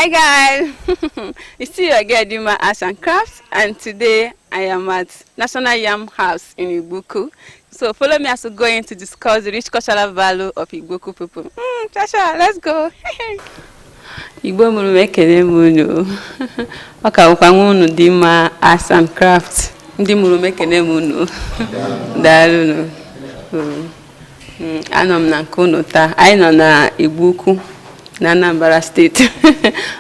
Hi guys, it's still your girl Dima Arts and Crafts, and today I am at National Yam House in Igboukwu. So follow me as we go in to discuss the rich cultural value of Igboukwu people. Shasha, let's go. Igbo mụrụ m, ekele m unu. Ọ ka bụkwa nwa unu Dima Arts and Crafts. Ndị mụrụ m, ekele m unu. Daalụnụ. Anọ m na nke unu taa. Anyị nọ na Igboukwu na Anambra Steeti.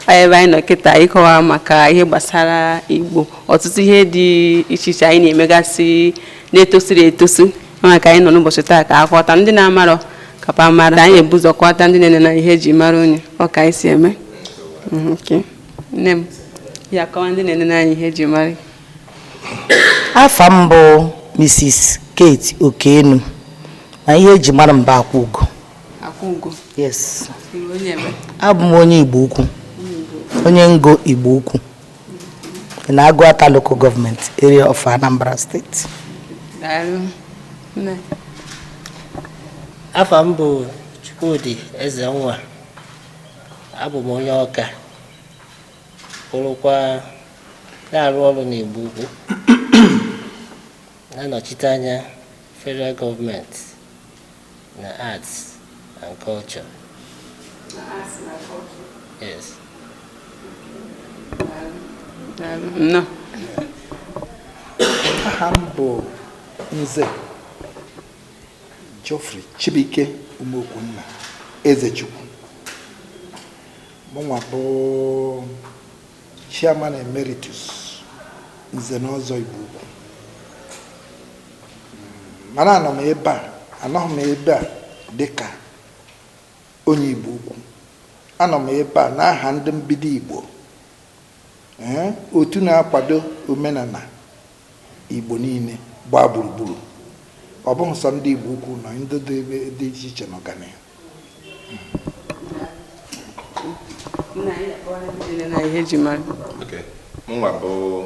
Ọ ebe anyị nọ kịta ịkọwa maka ihe gbasara Igbo, ọtụtụ ihe dị iche iche anyị na-emegasị na-etosiri etosi maka anyị nọ n'ụbọchị taa ka akọta ndị na-amarọ kapa mara. Anyị ebu ụzọ kọwata ndị na-ene na ihe eji mara onye ọ ka anyị si eme. Okay. Nne m, ya kọwa ndị na-ene anyị ihe eji mara. Afa m bụ Mrs. Kate Okenu, na ihe eji mara m bụ Akwa Ugo. Akwa Ugo. Yes. Igbo onye ebe? Abụ m onye Igbo Ukwu, onye Ngo Igbo Ukwu na Aguata Local Government Area of Anambra State. Daalụ nne. Afa m bụ Chukwudị Ezenwa. Abụ m onye Ọka, bụrụkwa na-arụ ọrụ n'Igbo Ukwu, na-anọchite anya federal gọọmenti na arts and culture. Yes. Daalụ, nnọọ. Aha m bụ Nze Geoffrey Chibuike Umeokwunna Ezechukwu. Mụnwa bụ chairman emeritus Nze na Ọzọ Igbo Ukwu. Mana anọ m ebe a, anọghị m ebe a dịka onye Igbo Ukwu. Anọ m ebe a n'aha ndị mbido Igbo, otu na-akwado omenala Igbo niile gbaa gburugburu. Ọ bụghị sọ ndị Igbo Ukwu nọ, ndị dị ebe dị iche iche nọgana ya. Nna anyị, akọwara ndị niile na ihe eji mara. Okay. Mụnwa bụ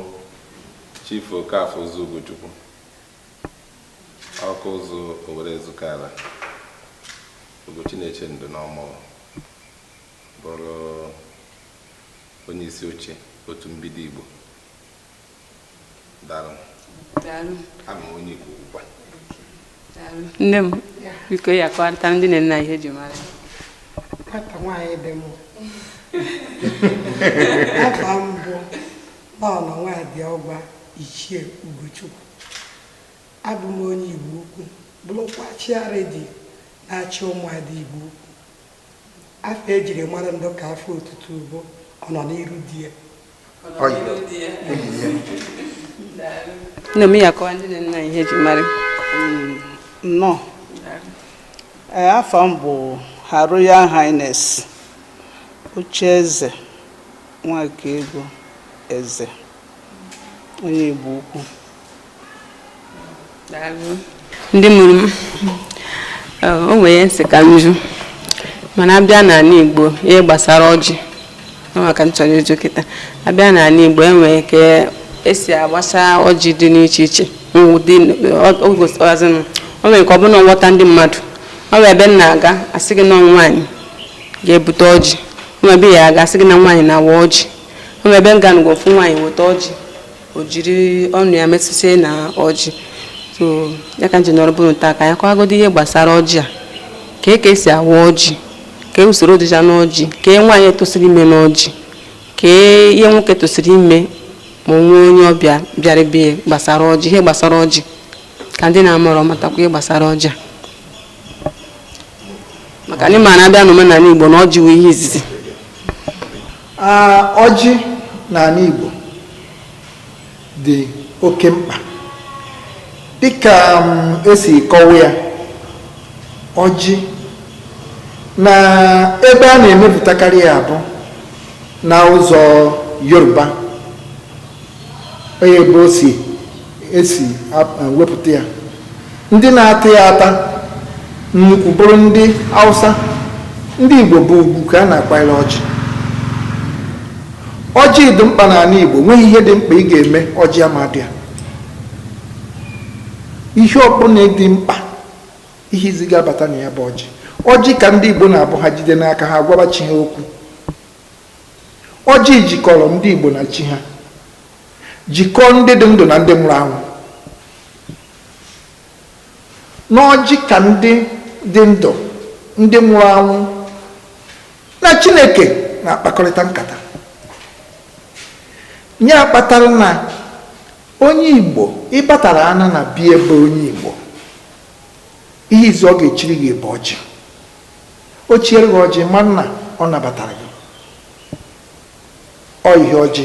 Chief Okafọ Ụzọ Ugochukwu, ọkụ ụzụ Owere Ezukala, Ugochi na-eche ndụ n'ọmụ, bụrụ onye isi oche otu mbido Igbo. Daalụ. Daalụ. Abụ m onye Igbo ugbu a. Daalụ. Nne m, biko, ya akọwata ndị na-ene na ihe eji mara. Nwata nwaanyị dị m, afa m bụ Lọlọ Nwadịọgwa Ichie Ugochukwu. Abụ m onye Igbo Ukwu, bụrụkwa chairlady na-achị ụmụada Igbo Ukwu. Afọ ejiri mara ndụ ka afọ otutu bụ ọ nọ n'iru di ya. Oyi. Nne m, ya akọwa ndị na-ene na ihe eji mara. Nnọọ. Ee, afọ m bụ Her Royal Highness Ocheeze Nwakaego Eze, onye Igbo Ukwu. Daalụ. Ndị mụrụ m, o nwere ihe nsị ka m jụ, mana abịa n'ala Igbo, ihe gbasara ọjị ọ maka m chọrọ ịjụ kịta. Abịa n'ala Igbo, enwere ka esi agbasa ọjị dị n'iche iche. Ụdị o o nwere ka ọ bụrụ na nghọta ndị mmadụ ọ bụ ebe m na-aga, asị gị na nwaanyị ga-ebute ọjị. O nwere ebe ya aga, asị gị na nwaanyị na-awa ọjị. O nwere ebe m ga nụgwa ofu nwaanyị weta ọjị, o jiri ọnụ ya metụsie na ọjị. So ya ka m ji nọrọ bụrụ taa ka anyị kọwagodo ihe gbasara ọjị a, ka esi awa ọjị, ka usoro dịcha n'ọjị, ka nwaanyị tosiri ime n'ọjị, ka ihe nwoke tosiri ime ma o nwee onye ọbịa bịara be gbasara ọjị, ihe gbasara ọjị, ka ndị na-amụrọ matakwa ihe gbasara ọjị a, maka anyị ma na-abịa n'omenala Igbo na ọjị wụ ihe izizi. Aa, ọjị n'ala Igbo dị oke mkpa. Dịka esi kọwa ya, ọjị na ebe a na-emepụtakarị ya bụ na ụzọ Yoruba, onye ebe o si esi wepụta ya. Ndị na-ata ya ata nnukwu bụrụ ndị Hausa. Ndị Igbo bụ ugwu ka a na-akwanyere ọjị. Ọjị dị mkpa n'ala Igbo. Nweghị ihe dị mkpa ị ga-eme ọjị amadị ya. Ihe ọbụla dị mkpa, ihe izi ga-abata na ya bụ ọjị. Ọjị ka ndị Igbo na-abụ ha jide n'aka ha gwaba chi ha okwu. Ọjị jikọrọ ndị Igbo na chi ha, jikọọ ndị dị ndụ na ndị nwụrụ anwụ. N'ọjị ka ndị dị ndụ, ndị nwụrụ anwụ na Chineke na-akpakọrịta nkata. Ya kpatara na onye Igbo ịbatara ana na bie ebe onye Igbo, ihe izu ọ ga-echiri gị bụ ọjị. O chiere gị ọjị, ma nna ọ nabatara gị. Ọ ihe ọjị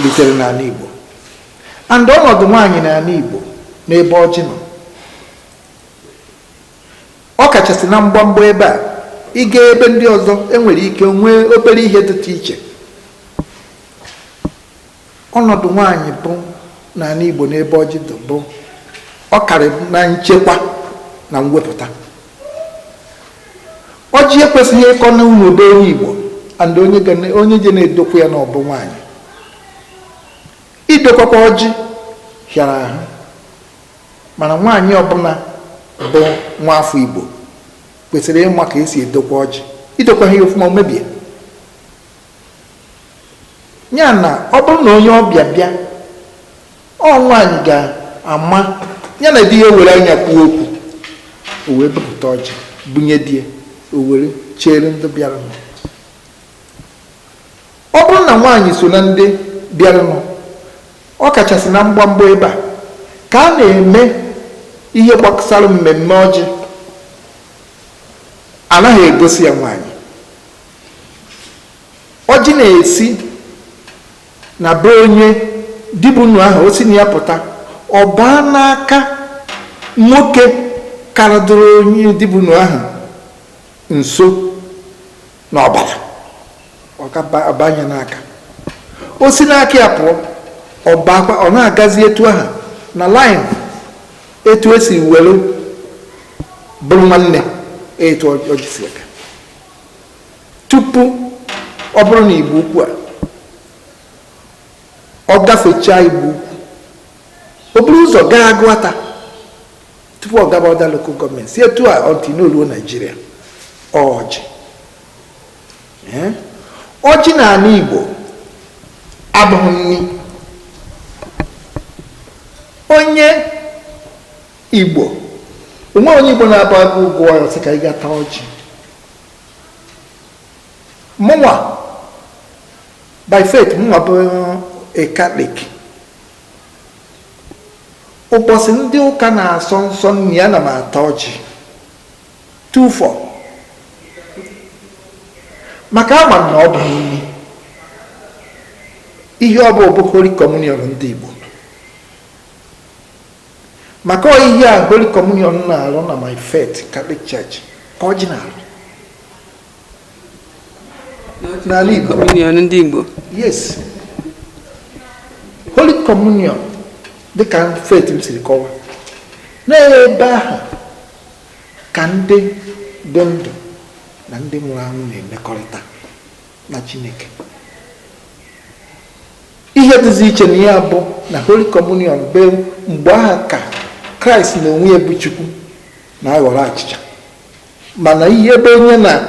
ritere n'ala Igbo. And ọnọdụ nwaanyị n'ala Igbo n'ebe ọjị nọ, ọ kachasị na mgbamgba ebe a. Ịga ebe ndị ọzọ, enwere ike nwee obere ihe dịtụ iche. Ọnọdụ nwaanyị bụ n'ala Igbo n'ebe ọjị dị bụ ọ karị na nchekwa na mwepụta. Ọjị ekwesịghị ịkọ n'ụlọ onye Igbo, and onye je na-edokwa ya na ọbụ nwaanyị. Idokwakwa ọjị hịara ahụ, mana nwaanyị ọbụla bụ nwa afọ Igbo kwesịrị ịma ka esi edokwa ọjị. Idokwa ha ya ofụma, mebie ya. Na ọ bụrụ na onye ọbịa bịa, ọ nwaanyị ga-ama ya na di ya were anya kwuo okwu, o wee bepụta ọjị bunye di ya, o were chere ndị bịaranụ. Ọ bụrụ na nwaanyị so na ndị bịaranụ, ọ kachasị na mgbamgba ebe a ka a na-eme ihe gbasara mmemme ọjị, anaghị egosi ya nwaanyị. Ọjị na-esi na be onye dibunu ahụ, o si na ya pụta, ọ baa n'aka nwoke karadoro onye dibunu ahụ nso n'ọbara, ọ ga-abanye n'aka. O si n'aka ya pụọ, ọ baakwa, ọ na-agazi etu ahụ na line, etu esi were bụrụ nwanne, etu ọjị si aga. Tupu ọ bụrụ na Igbo Ukwu a, ọ gafechaa Igbo Ukwu, o buru ụzọ gaa Agụata tupu ọ gaba other local government, si etu a ọntị Naijiria. Ọjị, ọjị n'ala Igbo abụghị nni. Onye Igbo onwe, onye Igbo na-abụ agụ ụgwọ ya sị ka ị ga taa ọjị. Mụnwa by faith, mụnwa bụ a Catholic, ụbọchị ndị ụka na-asọ nsọ nni, ana m ata ọjị 24, maka ama m na ọ bụ nni. Ihe ọ bụ Holy Communion ndị Igbo, maka ihe a Holy Communion na-arụ na my faith, Catholic Church, ka ọjị na-arụ n'ala Igbo. Communion ndị Igbo. Yes, Holy Communion, dịka faith m siri kọwa, n'ebe ahụ ka ndị dị ndụ na ndị nwụrụ anwụ na-emekọrịta na Chineke. Ihe dịzi iche na ya bụ na Holy Communion bụ mgbe ahụ ka Kraịst na onwe ya bụ Chukwu na-aghọrọ achịcha. Mana ihe ebe onye na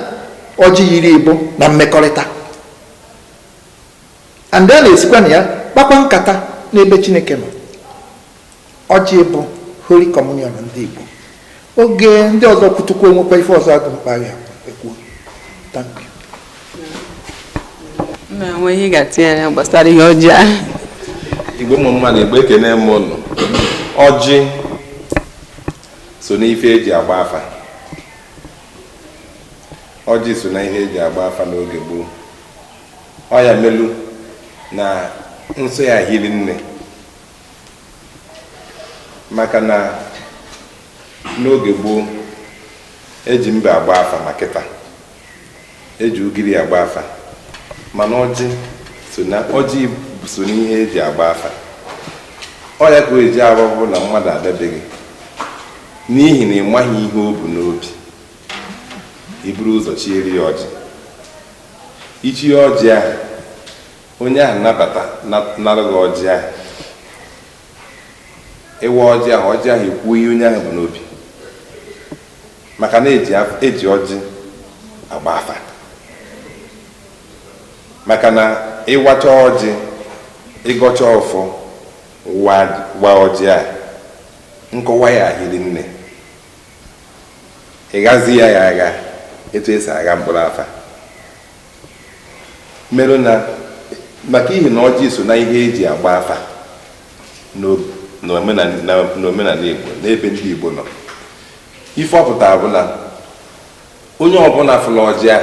ọjị yiri bụ na mmekọrịta, and a na-esikwa na ya kpakwa nkata n'ebe Chineke nọ. Ọjị bụ Holy Communion ndị Igbo. Oge ndị ọzọ kwutukwu, onwekwa ife ọzọ adị mkpa ya ekwu. Thank you. Mma, enwe ihe ị ga-atinye anya gbasara ihe ọjị a? Igbo ụmụ mmadụ, Igbo, ekene m ụnụ. Ọjị so n'ife eji agba afa. Ọjị so na ihe eji agba afa n'oge gboo. Ọ ya melu na nsọ ya hiri nne, maka na n'oge gboo eji mbe agba afa, ma kịta eji ugiri agba afa. Mana ọjị so na, ọjị so n'ihe eji agba afa. Ọ ya ka o eji arụ bụ na mmadụ adabeghị n'ihi na ị maghị ihe o bu n'obi. Iburu ụzọ chieri ya ọjị, ichie ọjị ahụ, onye ahụ nabata, nara gị ọjị ahụ, ịwa ọjị ahụ, ọjị ahụ ekwuo ihe onye ahụ bụ n'obi, maka na eji ọjị agba afa. Maka na ịwacha ọjị, ịgọcha ọfọ, wa ọjị a, nkọwa ya ahịrị nne, ịghazi ya ya agha etu esi agha mkpụrụ afa merụ na maka ihi na ọjị so na ihe eji agba afa n'omenala Igbo, n'ebe ndị Igbo nọ. Ife ọ pụtara bụ na onye ọbụla fụrụ ọjị a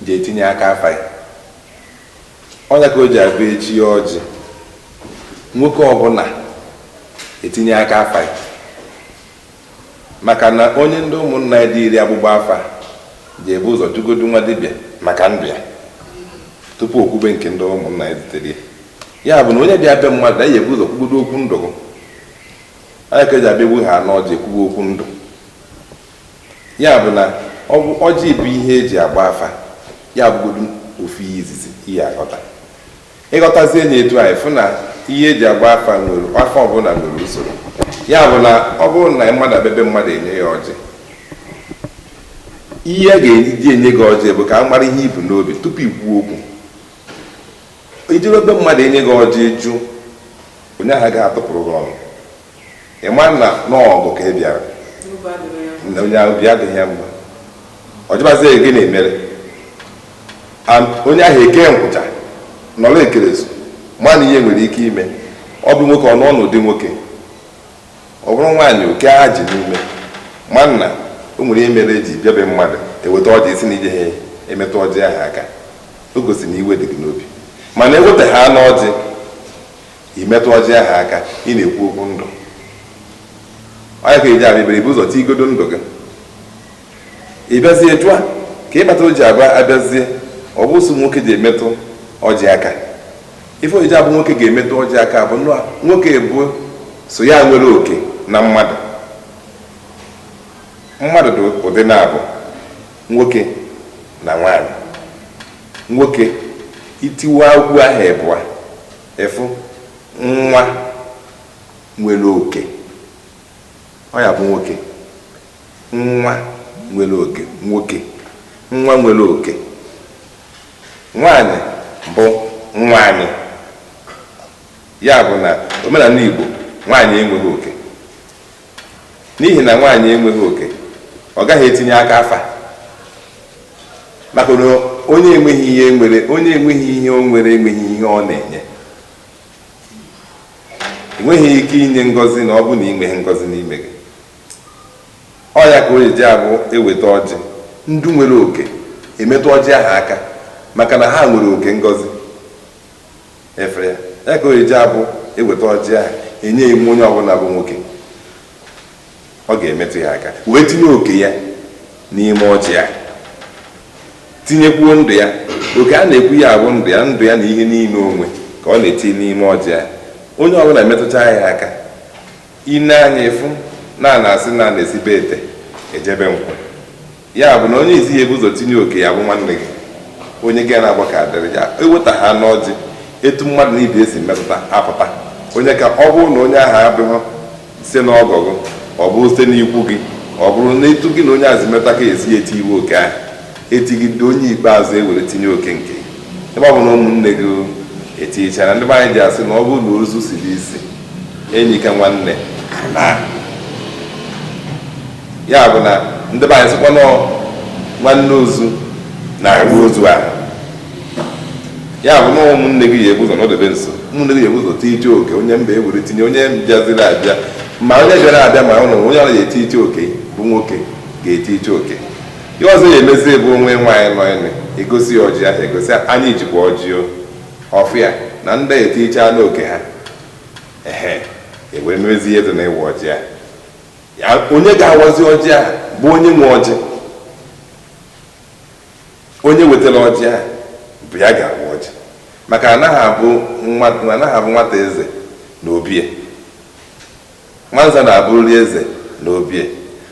ji etinye aka afa ya. Ọnya ka o ji abụ echi ọjị, nwoke ọbụla etinye aka afa ya, maka na onye ndị ụmụnna ya dị iri agbụgba afa ji ebu ụzọ jụgodu nwa dibịa maka ndụ ya tupu okwube nke ndị ụmụnna ya zitere ya. Ya bụ na onye bịa be mmadụ ya ebu ụzọ kwugodo okwu ndụ gị. Anya ka eji abịa egbu ha n'ọjị, ekwuwe okwu ndụ. Ya bụ na ọjị bụ ihe eji agba afa. Ya bụgodu ofu ihe izizi ihe aghọta, ịghọtazie na etu anyị fụ na ihe eji agba afa nwere afa ọbụla nwere usoro. Ya bụ na ọ bụrụ na mmadụ abịa be mmadụ enye ya ọjị, ihe a ga-eji enye gị ọjị bụ ka a mara ihe ibu n'obi tupu ikwuo okwu. Ijiri ebe mmadụ enye gị ọjị, jụ onye ahụ ga-atụpụrụ gị ọnụ, ị ma na n'ọgụ ka ị bịara na onye ahụ bịa adịghị ya mma. Ọ jụbazie gị na-emere onye ahụ eke nkwụcha nọrọ ekerezu, ma na ihe nwere ike ime. Ọ bụ nwoke ọ nọ n'ụdị nwoke, ọ bụrụ nwaanyị oke agha ji n'ume, ma nna o nwere ihe mere eji bịabe mmadụ eweta ọjị, isi na ije ha emetụ ọjị ahụ aka, o gosi na iwe dị gị n'obi. Mana eweta ha n'ọjị, imetụ ọjị ahụ aka, ị na-ekwu okwu ndụ. Onye ka eji abịa ibere ibu ụzọ tigodo ndụ gị, ị bịazie jụa ka ịkpata o ji abịa abịazie. Ọ bụ sọ nwoke ji emetụ ọjị aka. Ife oji abụ nwoke ga-emetụ ọjị aka bụ nwoke bụ so ya nwere oke na mmadụ. Mmadụ dị ụdị na-abụ nwoke na nwaanyị. Nwoke itiwa okwu ahụ ịbụa efu nwa nwere oke, ọ ya bụ nwoke. Nwa nwere oke, nwoke nwa nwere oke. Nwaanyị bụ nwaanyị. Ya bụ na omenala Igbo, nwaanyị enweghị oke. N'ihi na nwaanyị enweghị oke, ọ gaghị etinye aka afa, maka na onye enweghị ihe nwere, onye enweghị ihe o nwere enweghị ihe ọ na-enye. Enweghị ike inye ngọzi na ọ bụ na ị nweghị ngọzi n'ime gị. Ọ ya ka o ji abụ eweta ọjị, ndụ nwere oke emetụ ọjị ahụ aka, maka na ha nwere oke ngọzi efere ya. Ya ka o ji abụ eweta ọjị ahụ enye emu, onye ọbụla bụ nwoke ọ ga-emetụ ya aka wee tinye oke ya n'ime ọjị ahụ, tinyekwuo ndụ ya. Oke a na-ekwu ya bụ ndụ ya, ndụ ya na ihe niile onwe ka ọ na-etinye n'ime ọjị ahụ. Onye ọbụla metụcha ya aka, ine anya ịfụ na na-asị na na-esibe ete ejebe nkwụ. Ya bụ na onye izi ya ebu ụzọ tinye oke ya bụ nwanne gị, onye gị na-agba ka adịrị ya. Eweta ha n'ọjị, etu mmadụ na ibe esi metụta apụta onye ka ọ bụrụ na onye ahụ abụghị site n'ọgọ gị, ọ bụrụ site n'ikwu gị, ọ bụrụ na etu gị na onye azụ metụta ka esi eti iwe oke ahụ etigide, onye ikpeazụ ewere tinye oke nke ebe ọ bụ na ụmụnne gị etinyechara. Ndị be anyị ji asị na ọ bụrụ na ozu siri isi enyi ka nwanne na ya bụ na ndị be anyị sịkwa nọọ nwanne ozu na-agba ozu ahụ. Ya bụ na ụmụnne gị ya ebu ụzọ nọdebe nso, ụmụnne gị ya ebu ụzọ tinyeche oke. Onye mba ewere tinye, onye bịaziri abịa, ma onye bịara abịa, ma ụlọ onye ọrụ ya etiche oke bụ nwoke ga-etiche oke. Ihe ọzọ ya emezi bụ onwe nwaanyị nọ ene egosi ya ọjị ahụ, egosi anyị jikwa ọjị ọfịa na ndị eticha n'oke ha, ehe, ewere mezi ihe dị na ịwa ọjị ahụ. Onye ga-awazi ọjị ahụ bụ onye nwe ọjị, onye wetara ọjị ahụ bụ ya ga-awa ọjị, maka anaghị abụ nwata eze na obie, nwanza na-abụrịrị eze na obie.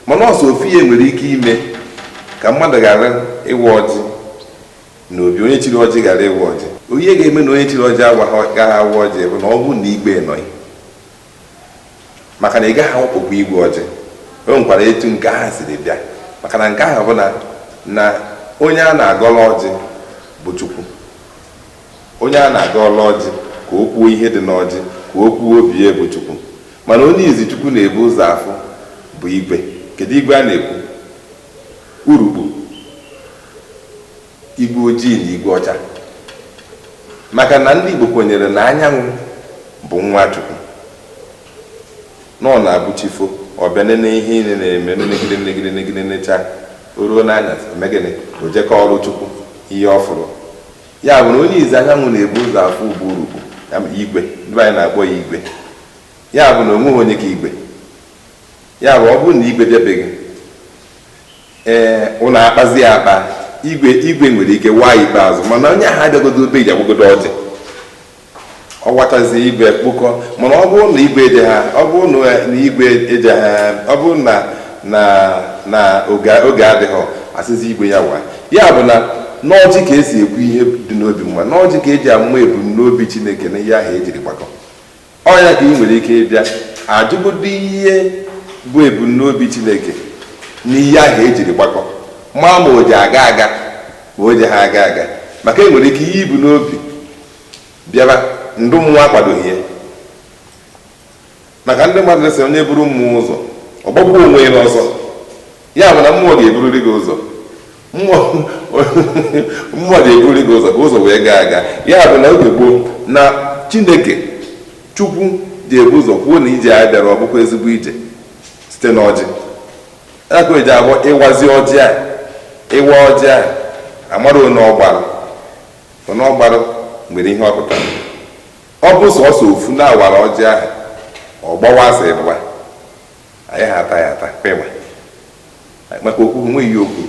Mana ọsọ ofu ihe nwere ike ime ka mmadụ ghara ịwa ọjị na obi, onye chiri ọjị ghara ịwa ọjị. Onye ga-eme na onye chiri ọjị agaghị awa ọjị bụ na ọ bụrụ na igwe nọghị, maka na ị gaghị awapụkwa igwe ọjị. O nwekwara etu nke ahụ siri bịa, maka na nke ahụ bụ na onye a na-agọrọ ọjị bụ Chukwu. Onye a na-agọlụ ọjị ka o kwuo ihe dị n'ọjị, ka o kwuo obi ya bụ Chukwu. Mana onye izi Chukwu na-ebu ụzọ afụ bụ igwe. Kedu igwe a na-ekwu? Urukpu, igwe ojii na igwe ọcha. Maka na ndị Igbo kwenyere na anyanwụ bụ nwa Chukwu, na ọ na-abụ chi fo, ọ bịa nene ihe niile na-eme, nenegide nenegide nenegide necha, o ruo n'anyasị, eme gịnị? O jekọ ọrụ Chukwu ihe ọ fụrụ. Ya bụ na onye izi anyanwụ na-ebu ụzọ afụ bụ urukpu, ya bụ igwe. Ndị anyị na-akpọ ya igwe. Ya bụ na onweghị onye ka igwe. Ya bụ, ọ bụrụ na igwe bịabeghị, ee, ụnụ akpazi ya akpa. Igwe, igwe nwere ike waa ikpeazụ, mana onye ahụ abịagodo obe ji agbagodo ọjị, ọ wachazie, igwe kpụkọ. Mana ọ bụrụ na igwe eje ha, ọ bụrụ na igwe eje ha, ọ bụrụ na oge adịghị, asịzi igwe ya waa. Ya bụ na n'ọjị ka esi ekwu ihe dị n'obi mma, n'ọjị ka eji amụma ebumnobi Chineke na ihe ahụ ejiri gbakọ. Ọ ya ka ị nwere ike ịbịa ajụgodo ihe bụ ebumnobi Chineke n'ihe ahụ ejiri gbakọ, ma o ji aga aga, ma o ji ha aga aga. Maka e nwere ike ihe ibu n'obi bịaba, ndụ mmụọ akwadoghị ya. Maka ndị mmadụ sị onye buru mmụọ ụzọ, ọ gbagbuo onwe ya n'ọsọ. Ya bụ na mmụọ ga-eburiri gị ụzọ, mmụọ ga-eburiri gị ụzọ ka ụzọ wee gaa aga. Ya bụ na oge gboo na Chineke Chukwu ji ebu ụzọ kwuo na ije a bịara, ọ bụkwa ezigbo ije site n'ọjị. Ya ka o ji abụ ịwazi ọjị a, ịwa ọjị a, amara onye ọgbara, onye ọgbara nwere ihe ọ pụtara. Ọ bụ sọsọ ofu na-awara ọjị ahụ, ọ gbawa asị ịbụa, anyị ha ata ya ata kwa ịgba, maka okwu nweghị ihe okwu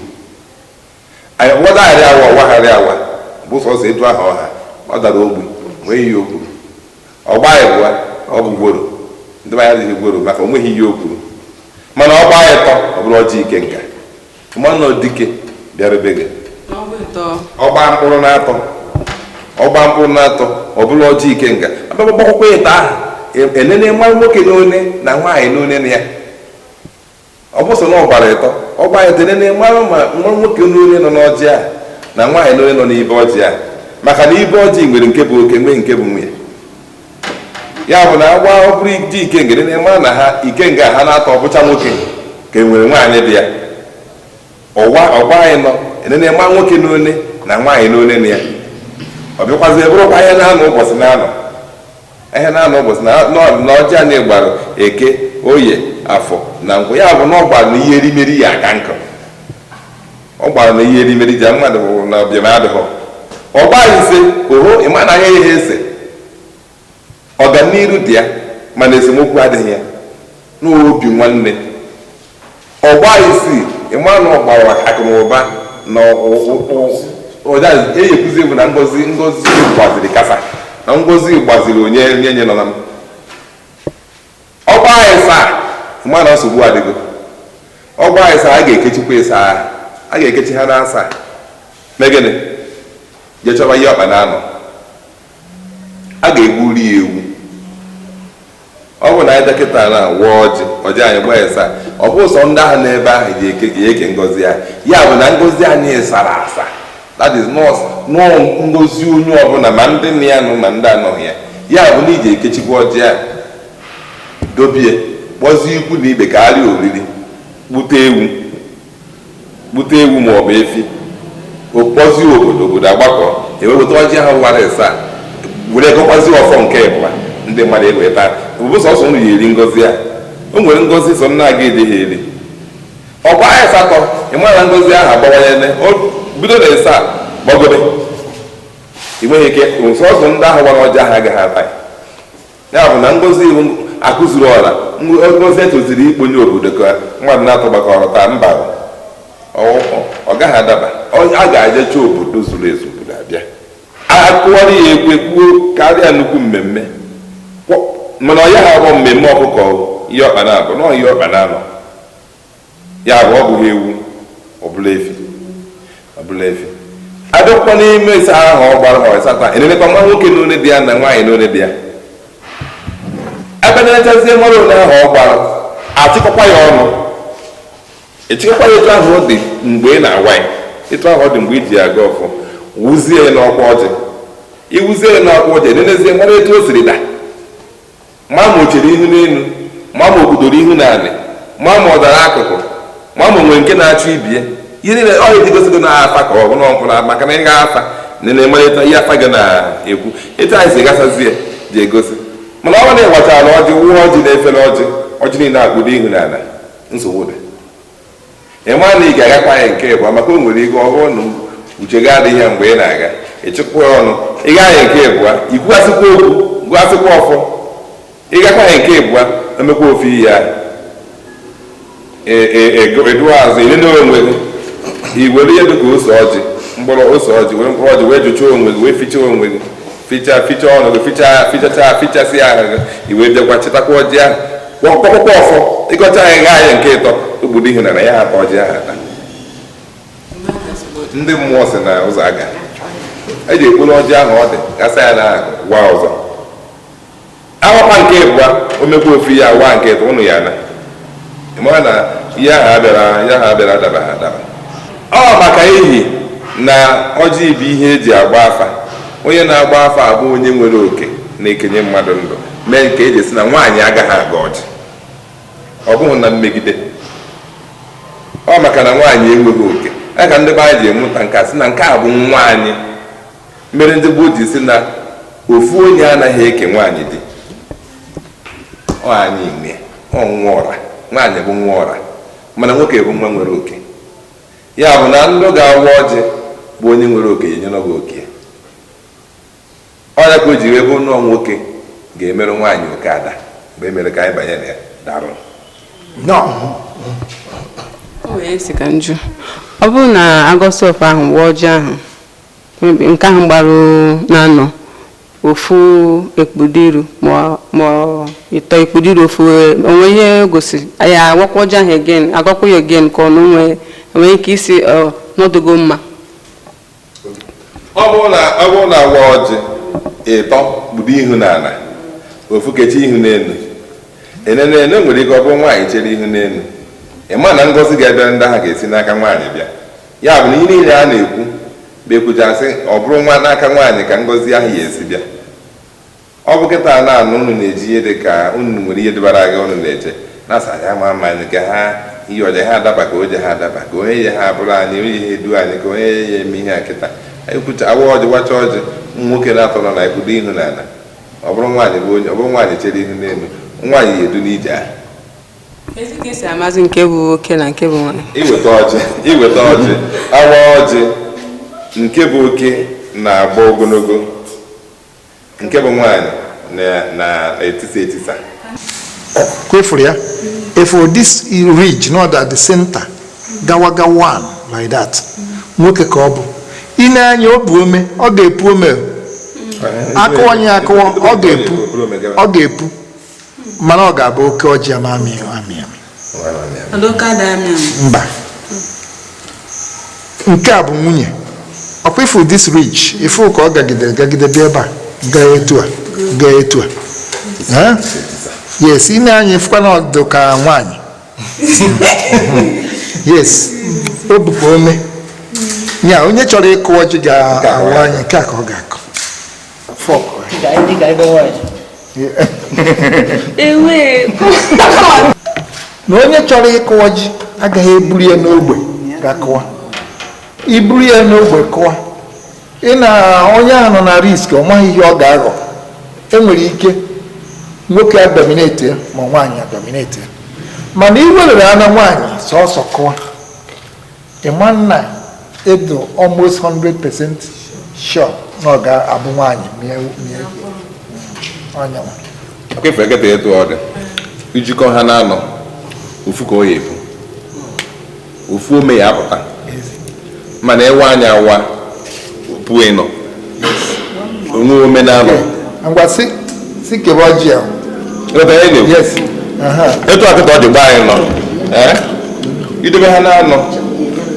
anyị wadagharị awa, ọwagharị awa bụ sọsọ etu ahụ ọha ọ dara ogbi, nweghị ihe okwu. Ọgba ịbụa, ọ bụ gworo, ndị be anyị adịghị gworo, maka onweghị ihe o kwuru. Mana ọgba ịtọ, ọ bụrụ ọjị ike nka mmanụ dike bịara be gị. Ọgba mkpụrụ na-atọ, ọgba mkpụrụ na-atọ, ọ bụrụ ọjị ike nga. Agbakwakwọ ịtọ ahụ, enene nwa nwoke na one na nwaanyị na one na ya. Ọ bụ sọ na ọ gbara ịtọ, ọgba ịtọ, enene mara ma nwa nwoke na onye nọ n'ọjị a na nwaanyị na onye nọ n'ibe ọjị a. Maka na ibe ọjị nwere nke bụ oke, nwee nke bụ nwunye. Ya bụ na agba ọ bụrụ dị ikenga, enene mara na ha ikenga ha na-atọ, ọbụcha nwoke ka e nwere nwaanyị dị ya. Ọwa ọgba anyị nọ, enene ma nwoke na one na nwaanyị na one na ya. Ọ bịakwazie bụrụkwa ihe na-anọ ụbọchị na-anọ, ihe na-anọ ụbọchị na ọjị anyị gbara Eke, Oye, Afọ na Nkwọ. Ya bụ na ọ gbara na ihe erimeri ya aka nkụ, ọ gbara na ihe erimeri ji mmadụ bụ na ọbịam adịghọ. Ọgba ise oho, ịma na anya ihe ese ọganiru dị ya, mana esemokwu adịghị ya n'obi nwanne. Ọgba isii, ịma na ọ gbara akụ na ụba na eyekwuzi bụ na ngozi, ngozi gbaziri kasa na ngozi gbaziri onye nye nọ na m. Ọgba ịsaa, ịma na nsogbu adịgo. Ọgba ịsaa, a ga-ekechikwa ịsaa, a ga-ekechi ha na asaa. Megịnị? Jee chọba ihe ọkpa na-anọ, a ga-egburi ya ewu. Ọ bụ na anyị dọkịta na wụọ ọjị, ọjị anyị gbaa ịsaa, ọ bụ sọ ndị ahụ n'ebe ahụ ji eke eke ngozi ya. Ya bụ na ngozi anyị sara asa, that is nọọ ngozi onye ọbụla, ma ndị nna ya nụ ma ndị anọghị ya. Ya bụ na iji ekechikwa ọjị a, dobie, kpọzie ikwu na ibe ka arịa oriri, gbute ewu, gbute ewu ma ọ bụ efi, kpọzie obodo, obodo agbakọ, eweweta ọjị ahụ wara ịsaa, were gọkwazie ọfọ nke ịbụa, ndị mmadụ eweta. Bụ sọsọ unu ya eri ngozi a. O nwere ngozi sọ nna aga eje ha eri. Ọgba asatọ, ị mara na ngozi ahụ agbawanyere. O bido na ịsaa gbagobe, ị nweghị ike, sọsọ ndị ahụ gbara ọjị ahụ agaghị ata ya. Ya bụ na ngozi iwu akụzuru ọra, ngozi etoziri ikponye obodo ka mmadụ na-atọ gbakọrọ taa, mba, ọ gaghị adaba. A ga-ejecha obodo zuru ezu, obodo abịa, akụwara ya ekwe, kwuo karịa nnukwu mmemme. Mana ọ ya ha bụ mmemme ọkụkọ, ihe ọkpa na-abụ nọọ ihe ọkpa na-anọ. Ya bụ ọ bụghị ewu, ọbụla efi, ọbụla efi abịakwa n'ime ịsa ahụ ọ gbara ha ịsata, enenekwa nwa nwoke na one dị ya na nwaanyị na one dị ya. Ebe na-echazie mara one ahụ ọ gbara, achịkọkwa ya ọnụ, echekwa ya etu ahụ ọ dị mgbe ị na-awa ya, etu ahụ ọ dị mgbe iji aga ọfọ, wụzie ya n'ọkwa ọjị. Iwuzie na ọkwa ọjị, nenezie mara etu o siri daa, ma ma o chere ihu n'elu, ma ma o kpudoro ihu n'anị, ma ma ọ dara akụkụ, ma ma o nwere nke na-achọ ibie. Ihe niile ọ eji gosi gị na afa ka ọ bụ na mkpụrụ, maka na ịga afa nene malite ihe afa gị na-ekwu, etu anyị si gasazie ji egosi. Mana ọ bụrụ na ị gbachara ọjị, wụọ ọjị na efere ọjị, ọjị niile akpụdo ihu n'ala, nsogbu dị. Ị ma na ị ga-agakwa ya nke ịbụọ, maka o nwere ike ọ bụrụ na uche gị adịghị ya mgbe ị na-aga ịchịkwa ya ọnụ. Ị gaa ya nke ịbụọ, ikwugasịkwa okwu, gụasịkwa ọfọ. Ị gakwa ya nke ịbụọ, emekwa ofu ihe ahụ, edu azụ elele onwe gị. I were ihe dịka ose ọjị, mkpụrụ ose ọjị, were mkpụrụ ọjị wee jụchaa onwe gị, wee fichaa onwe gị, fichaa fichaa ọnụ gị, fichaa fichachaa fichasị ahụ gị. I wee bịakwa chịtakwa ọjị ahụ, kpọkpọkpọ ọfọ, ịgọcha ya, gaa ya nke ịtọ, okpudo ihe na ya, ata ọjị ahụ ata. Ndị mmụọ si na ụzọ aga eji ekpuru ọjị ahụ, ọ dị gasa ya na gwa ọzọ awakwa nke ịbụa, o mekwa ofu ya wa nke ịtọ ụnụ ya na ị mara na ihe ahụ abịara, ihe ahụ abịara adaba ha adaba. Ọ maka ihi na ọjị bụ ihe eji agba afa. Onye na-agba afa abụ onye nwere oke na-ekenye mmadụ ndụ, mee nke eji esi na nwaanyị agaghị aga ọjị. Ọ bụghị na mmegide, ọ maka na nwaanyị enweghị oke ya ka ndị be anyị ji emụta nke a sị na nke a bụ nwa anyị mere. Ndị gboo ji sị na ofu onye anaghị eke nwaanyị di. Ọ anyị nwe ọ nwa ọra, nwaanyị bụ nwa ọra, mana nwoke bụ nwa nwere oke. Ya bụ na ndụ ga-awa ọjị bụ onye nwere oke ya enyere gị oke. Ọ ya ka o ji wee bụ nnọọ nwoke ga-emerụ nwaanyị oke ada. Mgbe e mere ka anyị banye na ya darụ. No. O wee sị ka njụ, ọ bụrụ na agọsọf ahụ gba ọjị ahụ, maybe nke ahụ gbara na-anọ ofu ekpudiru ma ọ ịtọ ekpudiru ofu, onwe ihe gosiri anyị agwakwa ọjị ahụ again, agwakwa ya again, ka ọ na onwe enwere ike isi ọ nọdụgo mma? Ọ bụrụ na awa ọjị ịtọ kpudo ihu n'ala, ofu kechi ihu n'elu, enene ene, nwere ike ọ bụrụ nwaanyị chere ihu n'elu. Ị ma na ngọzi ga-abịa, ndị ahụ ga-esi n'aka nwaanyị bịa. Ya bụ na ihe niile a na-ekwu bụ ekwuchasị, ọ bụrụ nwa n'aka nwaanyị ka ngọzi ahụ ya esi bịa. Ọ bụ kịta na-anụ unu na-eji ihe dị ka unu nwere ihe dịbara gị, unu na-eche na-asa ya ma ama anyị ka ha ihe ọja ha adaba, ka oje ha adaba, ka onye ya ha abụrụ anyị, onye ya edu anyị, ka onye ya eme ihe a. Kịta ekwucha, awa ọjị, wacha ọjị, ụmụ nwoke na-atọ nọ na ekpudo ihu n'ala. Ọ bụrụ nwaanyị bụ onye, ọ bụrụ nwaanyị chere ihu n'elu, nwaanyị ya edu n'ije ahụ. Ezi ka esi amazi nke bụ oke na nke bụ nwaanyị? Iweta ọjị, iweta ọjị, awa ọjị, nke bụ oke na-agba ogologo, nke bụ nwaanyị na-etisa etisa. Kwefuru ya if this ridge not at the center gawaga one like that, nwoke ka ọ bụ. Ị na-anya, ọ bụ ome, ọ ga-epu ome. Akụọ ya, akụọ, ọ ga-epu, ọ ga-epu, mana ọ ga-abụ oke ọjị ama amị amị amị. Mba, nke a bụ nwunye. Ọkwa ifu this ridge, ifu ka ọ gagidere gagide bịa ebe a, gaa etu a, gaa etu a. Eh? Yes, ị na-anya, ifukwa na ọdụ ka nwaanyị. Yes, o bukwa ome ya. Onye chọrọ ịkụ ọjị ga-awa anya nke a ka ọ ga-akụ fọk. Dịka ebe nwaanyị. Ewe. Na onye chọrọ ịkụ ọjị agaghị eburu ya n'ogbe ga-akụwa. Iburu ya n'ogbe kụwa, ị na onye ahụ nọ na risk, ọ maghị ihe ọ ga-aghọ. Enwere ike nwoke adominate ya ma nwaanyị adominate ya, mana ị werere ana nwaanyị sọsọ kụwa, ịma nna edo almost 100% sure na ọ ga-abụ nwaanyị mie mie ọnyanwa. Akwefe eketa etu ọ dị, ijikọ ha na-anọ ofu ka ọ ya ebu, ofu ome ya apụta, mana ewe anya awa pụ ịnọ onwe ome na-anọ. Ngwa, si si kebe ọjị ahụ. Ebe anyị na-ekwu. Yes, aha. Etu akịta ọ dị gba anyị nọ, ee, idebe ha na-anọ,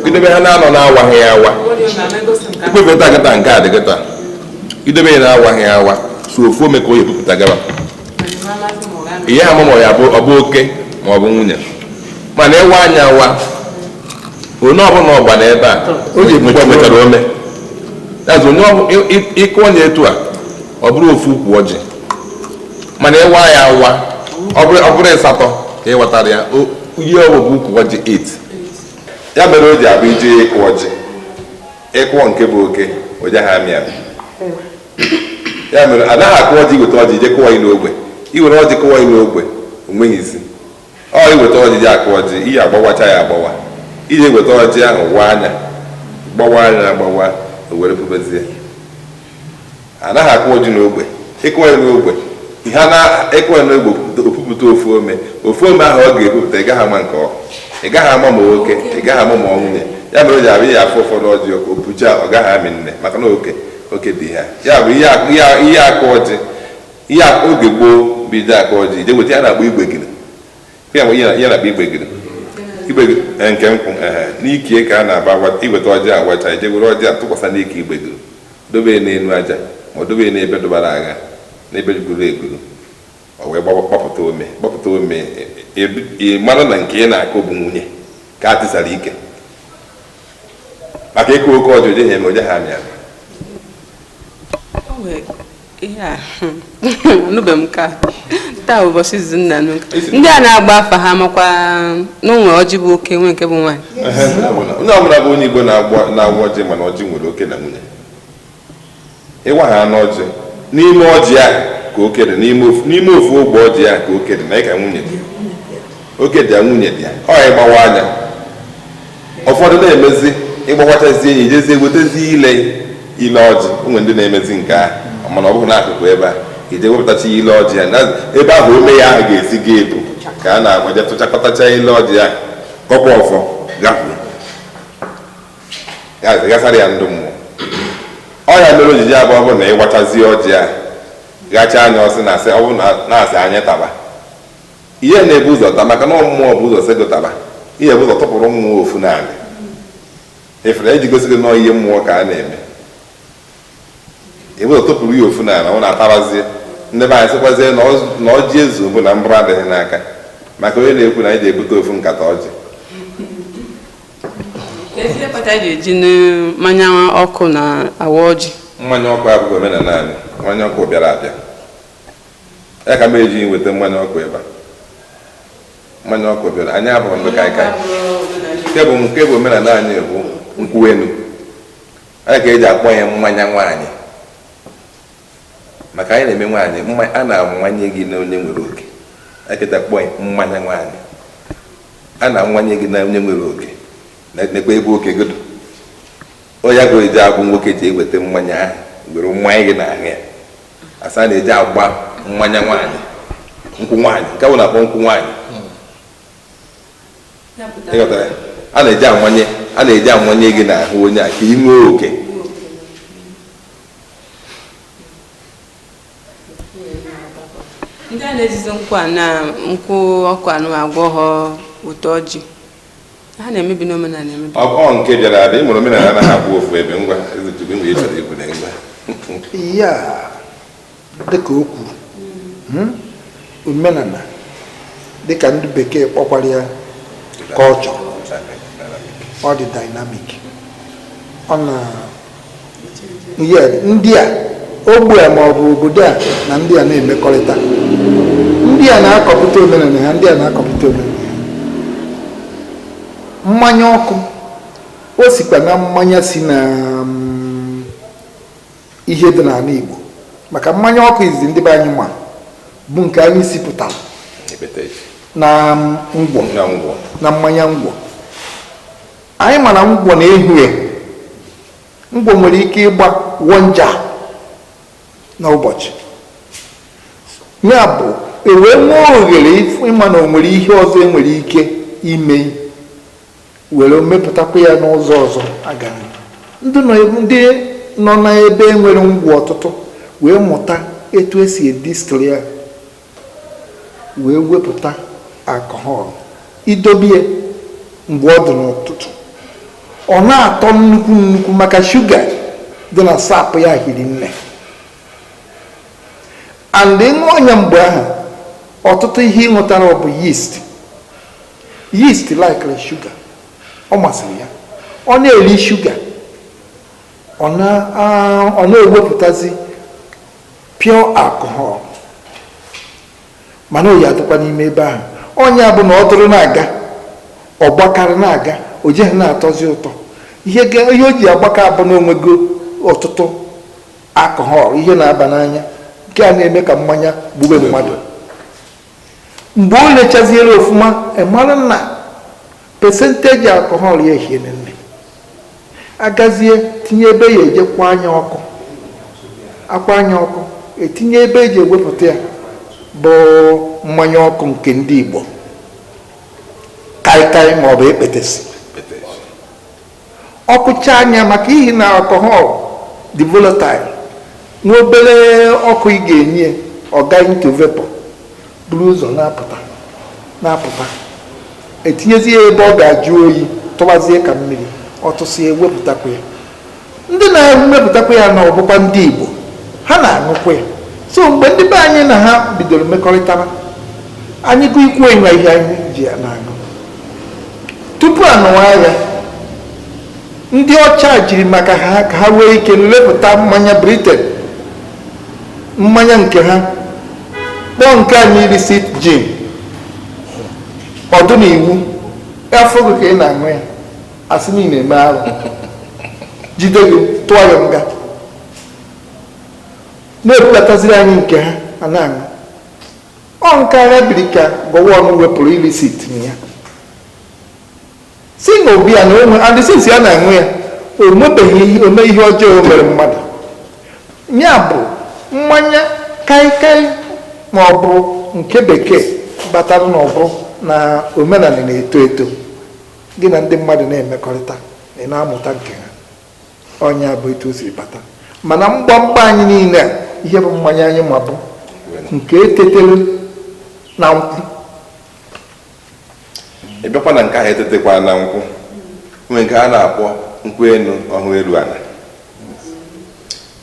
idebe ha na-anọ na-awaghị ya awa. Ikpefeta kịta nke a dị kịta, idebe ya na-awaghị ya awa, so ofu ome ka o ya epupụta gaba ihe ama, ma ya bụ ọ bụ oke ma ọ bụ nwunye. Mana ịwa anya awa, onye ọbụla ọgba na ebe a O ji nwetara ome. That's onye ịkụ onye etu a, ọ bụrụ ofu ukwu ọjị, mana ịwa ya awa, ọ bụrụ ịsatọ ka ị ghọtara ya, ihe ọ bụ ukwu ọjị 8. Ya mere o ji abụ ije ịkụ ọjị, ịkụọ nke bụ oke, oje ha amị amị. Ya mere anaghị akụ ọjị, iweta ọjị ije kụọ n'ogbe. Iwere ọjị kụọ n'ogbe, o nweghị isi. Ọ iweta ọjị ji akụ ọjị, ihe agbawacha ya agbawa. Iji weta ọjị ahụ waa anya, gbawa anya, agbawa, o were pụbezie. Anaghị akụ ọjị n'ogbe. Ịkụọ ya n'ogbe, ihe a na ịkụọ ya n'ogbe, opupụta ofu ome. Ofu ome ahụ ọ ga-epupụta, ị gaghị ama nke ọ, ị gaghị ama ma oke, ị gaghị ama ma ọ nwunye. Ya mere o ji abịa ya afụ ụfọdụ ọjị opucha, ọ gaghị amị nne, maka na oke dị ha. Ya bụ ihe akụ ọjị. Ihe oge gboo bido akụ ọjị, ije weta ya na-akpọ igbegiri. Ya bụ ihe na-akpọ igbegiri, igbegiri nke nkwụ ehe n'ikie ka a na-aba iweta ọjị awacha, ije were ọjị a tụkwasị n'ike igbegiri, dobe ya n'elu aja, ma ọ dobe ya n'ebe dọbara agha, n'ebe guru eguru, o wee gbapụta ome, gbapụta ome. Ị mara na nke ị na-akụ bụ nwunye ka a tịsara ike, maka ịkụ oke ọjị, oje ha eme, oje ha amị amị. O nwere ihe a anụbeghị m ka taa bụ ụbọchị izu nna nụ. Ndị a na-agba afa, ha makwa na onwe ọjị bụ oke, nwe nke bụ nwaanyị? Ehe, onye ọbụla bụ onye Igbo na-agba ọjị, mana ọjị nwere oke na nwunye. Ịwa ha anụ ọjị, n'ime ọjị ahụ ka oke dị, n'ime ofu ogbe ọjị ahụ ka oke dị na ịka nwunye dị. Oke dị ya, nwunye dị ya. Ọ ịgbawa anya, ụfọdụ na-emezi ịgbawachazie ya, ijezie wetazie ile ọjị. Ụmụ ndị na-emezi nke ahụ, mana ọ bụghị n'akụkụ ebe a ije wepụtacha ile ọjị ya ebe ahụ ome ya ahụ ga-esi ga ebu ka a na-agbaje tụchakọtacha ile ọjị ahụ, kọpụ ọfọ, gafuo ya, gasara ya ndụ mmụọ. Ọ ya mere ojiji abụọ bụ na ịgbachazie ọjị ahụ, gachaa anya, ọsị na asị, ọ bụ na na-asị anyị taba ihe na-ebu ụzọ taa, maka na ọ mmụọ bụ ụzọ sị gị taba ihe, bụ ụzọ tụpụrụ mmụọ ofu naanị efere eji gosi gị nọọ ihe mmụọ ka a na-eme. Ebu ụzọ tụpụrụ ya ofu naanị, ọ na-atabazie. Ndị be anyị sịkwazie na ọjị ezu bụ na mbụrụ adịghị n'aka, maka onye na-ekwu na anyị ji ebute ofu nkata ọjị. Ezi ihe kpatara eji eji mmanya ọkụ na awa ọjị? Mmanya ọkụ abụghị omenala anyị. Mmanya ọkụ bịara abịa ya ka m eji weta mmanya ọkụ ebe a. Mmanya ọkụ bịara, anyị abụghị ndị kaikai. Nke bụ omenala anyị bụ nkwụ enu anyị ka eji akpọ ya mmanya nwaanyị, maka anyị na-eme nwaanyị a na-amanye gị na onye nwere oke. Anyị ka eji akpọ ya mmanya nwaanyị. A na-amanye gị na onye nwere oke na-ekwe ebe oke gị dị. Onye ga eji abụ nwoke ji eweta mmanya ahụ were mmanya gị n'ahụ ya. Asa na-eji agba mmanya nwaanyị, nkwụ nwaanyị, nke bụ na-akpọ nkwụ nwaanyị. Ịghọtara ya? A na-eji amanye gị n'ahụ onye a ka ị nwee oke. Ndị a na-ejizi nkwụ a na nkwụ ọkụ anụ agwọ ha ụtọ ọjị, ha na-emebi n'omenala emebi. Ọ nke bịara abịa. Ịmụrụ omenala anaghị akwụ ofu ebe. Ngwa, Ezechukwu, nwere ịchọrọ ikwu na ngwa. Ihe a dịka o kwuru, omenala, dịka ndị bekee kpọkwara ya culture, ọ dị dynamic. Ọ na ihe ndị a, ogbe a ma ọ bụ obodo a na ndị a na-emekọrịta, ndị a na-akọpụta omenala ha, ndị a na-akọpụta omenala ha. Mmanya ọkụ o sikwa na mmanya si na ihe dị n'ala Igbo, maka mmanya ọkụ izizi ndị be anyị ma bụ nke anyị sipụtara Ekpete echi. na ngwọ. Na ngwọ. Na mmanya ngwọ. Anyị ma na ngwọ na-ehu ehu. Ngwọ nwere ike ịgba wọnja n'ụbọchị. Ya bụ e wee nwee oghere ịma na o nwere ihe ọzọ e nwere ike ime were mepụtakwa ya n'ụzọ ọzọ. Agaghị ndị nọ n'ebe nwere ngwọ ọtụtụ wee mụta etu esi edistill ya wee wepụta alcohol, idobie mgbe ọ dị n'ụtụtụ, ọ na-atọ nnukwu nnukwu, maka shuga dị na sap ya hiri nne. And ịṅụ anya mgbe ahụ, ọtụtụ ihe ị ṅụtara ọ bụ yeast. Yeast likere shuga, ọ masịrị ya, ọ na-eri shuga. Ọ na-ewepụtazi pure alcohol, mana oyi adịkwa n'ime ebe ahụ. Ọnya bụ na ọ dụrụ na-aga, ọ gbakarị na-aga, o jeghị na-atọzi ụtọ. Ihe ihe o ji agbaka abụ na onwego ọtụtụ alcohol, ihe na-aba n'anya nke a na-eme ka mmanya gbube mmadụ. Mgbe o lechaziere ofụma, ị mara na percentage alcohol ya ehie nne, agazie tinye ebe ya ejekwa anya ọkụ, akwa anya ọkụ, etinye ebe eji ewepụta ya bụ mmanya ọkụ nke ndị Igbo, kaikai maọbụ ekpetesi. Ọkụcha anya, maka ihi na alcohol dị volatile, nwa obere ọkụ ị ga-enye, ọ gaa into vapor, buru ụzọ na-apụta na-apụta. Etinyezie ya ebe ọ ga-ajụ oyi, tụwazie ka mmiri ọ tụsịa, ewepụtakwa ya. Ndị na-emepụtakwa ya na ọbụkwa ndị Igbo, ha na-aṅụkwa ya. So mgbe ndị be anyị na ha bidoro mmekọrịtara, anyị gụ ikwu enwe ihe anyị ji ya na-aṅụ tupu anụwa agha. Ndị ọcha jiri maka ha ka ha nwee ike lepụta mmanya Britain, mmanya nke ha kpọọ nke anyị illicit gin. Ọdụ na iwu afọ gị ka ị na-aṅụ ya, asị na ị na-eme arụ, jide gị, tụọ ya nga. Na-ebubataziri anyị nke ha a na-aṅụ. Ọ nke agha biri ka Gowon wepụrụ illicit na ya, si na obi ya na onwe, and since ya na-aṅụ ya, o nwebeghị ome ihe ọjọọ o mere mmadụ. Ya bụ mmanya kaikai ma ọ bụ nke bekee batara n'ọbụ na omenala na-eto eto, gị na ndị mmadụ na-emekọrịta, ị na-amụta nke ha. Ọnya bụ etu o siri bata. Mana mgbamgba anyị niile a, ihe bụ mmanya anyị ma bụ nke etetere na nkwụ. Ị bịakwa na nke ahụ etetekwa na nkwụ, nwee nke a na-akpọ nkwụ enu ọhụụ elu ala.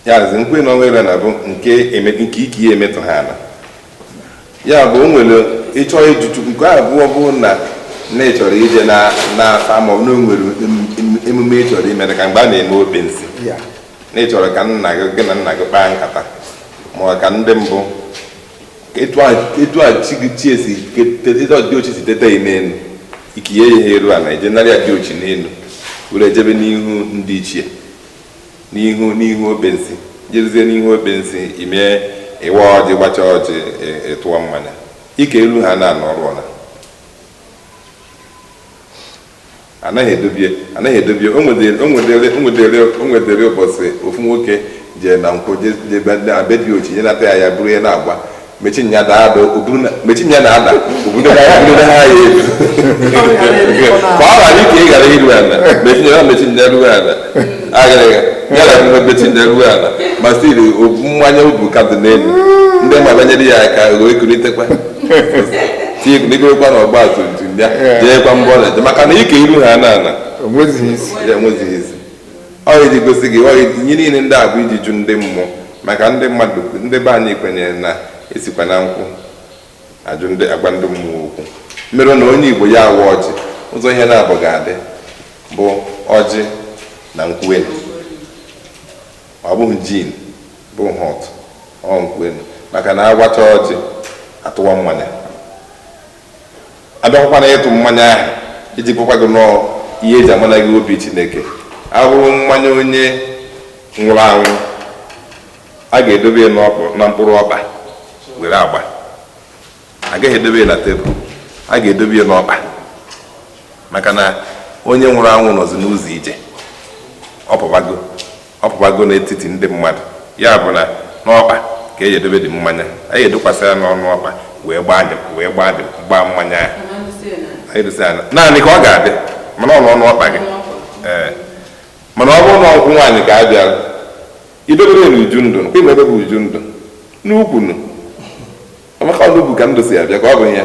Ya zi nkwụ enu ọhụụ elu ala bụ nke nke ike ya emetụ ha ala. Ya bụ, o nwere ịchọ ịjụ Chukwu nke abụọ bụ na na ị chọrọ ije na n'afa, ma ọ bụ na o nwere emume ị chọrọ ime, ka mgbe a na-eme obe nsị, na ị chọrọ ka nna gị, gị na nna gị kpaa nkata, ma ọ ka ndị mbụ etu a chi gị chi esi etu a dị ochi si tete ya n'elu ikinye ya ihe eru ala, eje nara ya dị ochi n'elu, were ejebe n'ihu ndị ichie, n'ihu obe nsị, jeruzie n'ihu obe nsị, ime ịwa ọjị, gbacha ọjị, ịtụọ mmanya ike elu ha na ọrụ ọna. Anaghị edobie, anaghị edobie. O nwedere ụbọchị ofu nwoke jee na nkwụ, jee na be dị ochi, je nata ya, ya bụrụ ihe na-agba mechi nya daa ada, mechi nya na-ada, obodo na ha ya elu ka ọ ghara ike ị ghara iru ala, mechi nya, mechi nya ruo ala agaghị ya na mechi nya ruo ala. Ma still mmanya obu ka dị n'elu, ndị ma banyere ya aka wee kulitekwa, tinyekwekwa na ọgba tum tum ya, jeekwa mbọ na maka na ike iru ha na ala onwezighị isi. Ya enwezighị isi. Ọ iji gosi gị, ọ ihe niile ndị a bụ iji jụ ndị mmụọ, maka ndị mmadụ, ndị be anyị kwenyere na esikwa na nkwụ ajụ ndị agwa ndị mmụọ okwu. Mere na onye Igbo ya awa ọjị, ụzọ ihe na-abụ ga-adị bụ ọjị na nkwụ elu. Ọ bụghị gin bụ hot, ọ nkwụ elu, maka na agwacha ọjị, atụwa mmanya. Abịakwakwa na ịtụ mmanya ahụ, iji gwakwa gị nọọ ihe eji amana gị obi Chineke, abụrụ mmanya onye nwụrụ anwụ, a ga-edobe ya na mkpụrụ ọkpa were agba. Agaghị edobe ya na tebụl, a ga-edobe ya n'ọkpa, maka na onye nwụrụ anwụ nọzi n'ụzọ ije, ọ pụbago n'etiti ndị mmadụ. Ya bụ na n'ọkpa ka e edobe dị mmanya, anyị edokwasị ya n'ọnụ ọkpa wee gbaa wee gbaa gbaa mmanya ahụ. Anyị dosa ya naanị ka ọ ga-adị, mana ọ n'ọnụ ọkpa gị. Ee, mana ọ bụrụ na ọnkwụ nwaanyị ka a bịara idobere ya n'uju ndụ, kwa ime ebe bụ uju ndụ n'ukwu nụ, maka ọ n'ukwu ka ndụ si abịa, ka ọ bụ ya.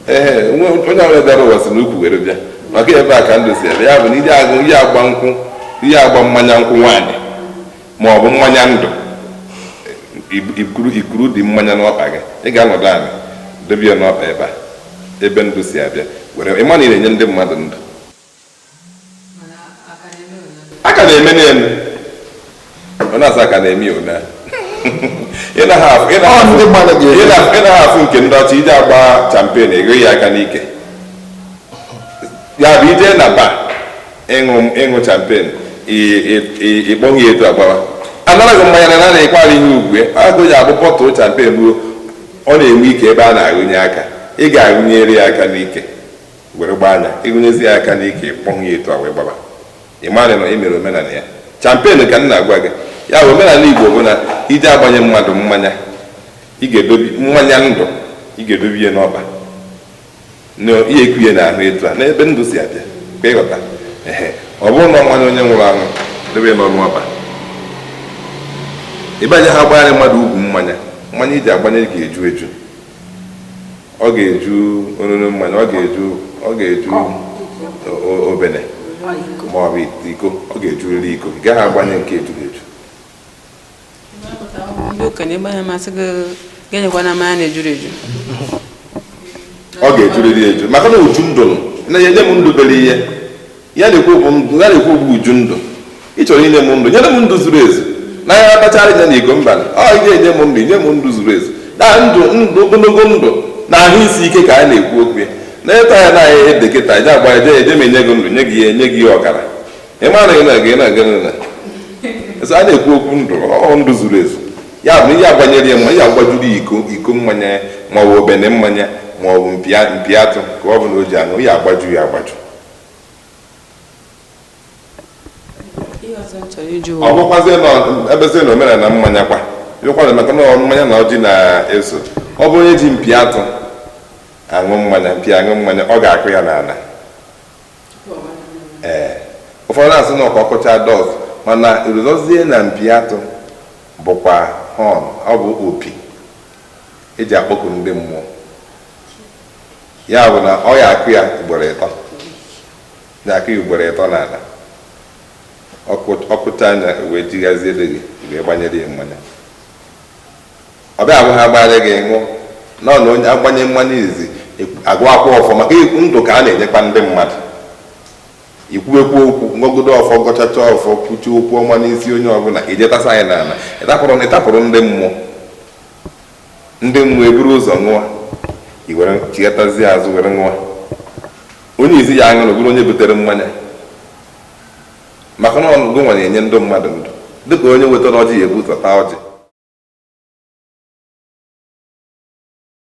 Ee, onye ọbụla bịara ụwa si n'ukwu were bịa, maka ebe a ka ndụ si abịa. Ya bụ na ije agụ ihe agba nkwụ, ihe agba mmanya nkwụ nwaanyị ma ọ bụ mmanya ndụ, ikuru dị mmanya n'ọkpa gị, ị ga-anọdụ ala dobe ya n'ọkpa ebe a, ebe ndụ si abịa, were ịma na ị na-enye ndị mmadụ ndụ. A ka na-eme n'elu. Ọ na-asa ka na-eme ya ona. Ị Ọ ndị mmadụ ga-eme. naghị afụ nke ndị ọcha ije agba champagne eghe ya aka n'ike. Ya bụ ije na ba ịṅụ champagne, ịkpọghị ya etu agbawa anaraghị mmanya na na ịkwara ihe ugwu agụ ya abụ bọtụl champagne ruo ọ na-enwe ike ebe a na-aghụnye aka. Ị ga-aghụnyere ya aka n'ike were gbaa anya, ịgụnyezi ya aka n'ike, kpọnwụ ya etu a wee gbaba. Ị marị na ị mere omenala ya. Champagne ka m na-agwa gị ya bụ omenala Igbo bụ na ije agbanye mmadụ mmanya, ị ga-edobi mmanya ndụ, ị ga-edobi ya n'ọba na ihe ekwuye n'ahụ etu a n'ebe ndụ si abịa ka ịghọta. Ehe, ọ bụrụ na mmanya onye nwụrụ anwụ, dobe ya n'ọnụ ọba. Ịbanye ha agbanyere mmadụ ugwu mmanya, mmanya iji agbanye ga-eju eju, ọ ga-eju onunu mmanya, ọ ga-eju ọ ga-eju obene ma ọ bụ iko, ọ ga-ejurịrị iko. Ị gaghị agbanye nke ejuru eju. Ndị okenye gbanye masị gị ga-enyekwana mmanya na-ejuru eju. Ọ ga-ejurịrị eju maka na uju ndụ na ya enye m ndụ bere ihe ya na-ekwu bụ ndụ ya na-ekwu bụ uju ndụ. Ị chọrọ inye m ndụ, nyere m ndụ zuru ezu na ya akpachara ya na iko mba. Ọ ị ga-enye m ndụ, inye m ndụ zuru ezu na ndụ ndụ ogologo ndụ na ahụ isi ike ka a na-ekwu okwu ya na ịta ya na ede kịta eje agba eje eje ma enye gị ndụ, nye gị ya, enye gị ya ọkara. Ị ma na ị na-aga ị na-aga na eze a na-ekwu okwu ndụ, ọ ndụ zuru ezu. Ya bụ na ihe agbanyere ya mmanya, ya agbajuru ya iko iko mmanya ma ọ bụ obene mmanya ma ọ bụ mpi atụ ka ọ bụ na o ji aṅụ ya, agbaju ya agbaju. Ihe ọzọ m chọrọ ịjụ ọ bụkwazie na ebezie na omenala mmanya kwa bịakwa maka na mmanya na ọjị na-eso. Ọ bụ onye ji mpi atụ aṅụ mmanya, mpi aṅụ mmanya, ọ ga-akụ ya n'ala. Ee, ụfọdụ na-asị na ọkọkọcha dọs, mana eruzozie na mpi atụ bụkwa họn, ọ bụ opi eji akpọku ndị mmụọ. Ya bụ na ọ ya akụ ya ugboro ịtọ, na-akụ ya ugboro ịtọ n'ala, ọkụcha anya wee jighaziere gị wee gbanyere ya mmanya. Ọ bịa abụ ha gbara gị ṅụọ nọ na onye agbanye mmanya izizi agụ akwụ ọfọ maka ndụ ka a na-enyekwa ndị mmadụ. Ikwuekwu okwu ngọgodo ọfọ, gọchacha ọfọ, kwuchie okwu ọma n'isi onye ọbụla, ijetasa anyị n'ala, ịtapụrụ ndị mmụọ, ndị mmụọ eburu ụzọ ṅụọ, i were chighatazie azụ were ṅụọ. Onye izi ya aṅụrụ bụrụ onye butere mmanya maka na ọgụ nwa na-enye ndị mmadụ ndụ, dịka onye wetara ọjị ya ebu ụzọ taa ọjị.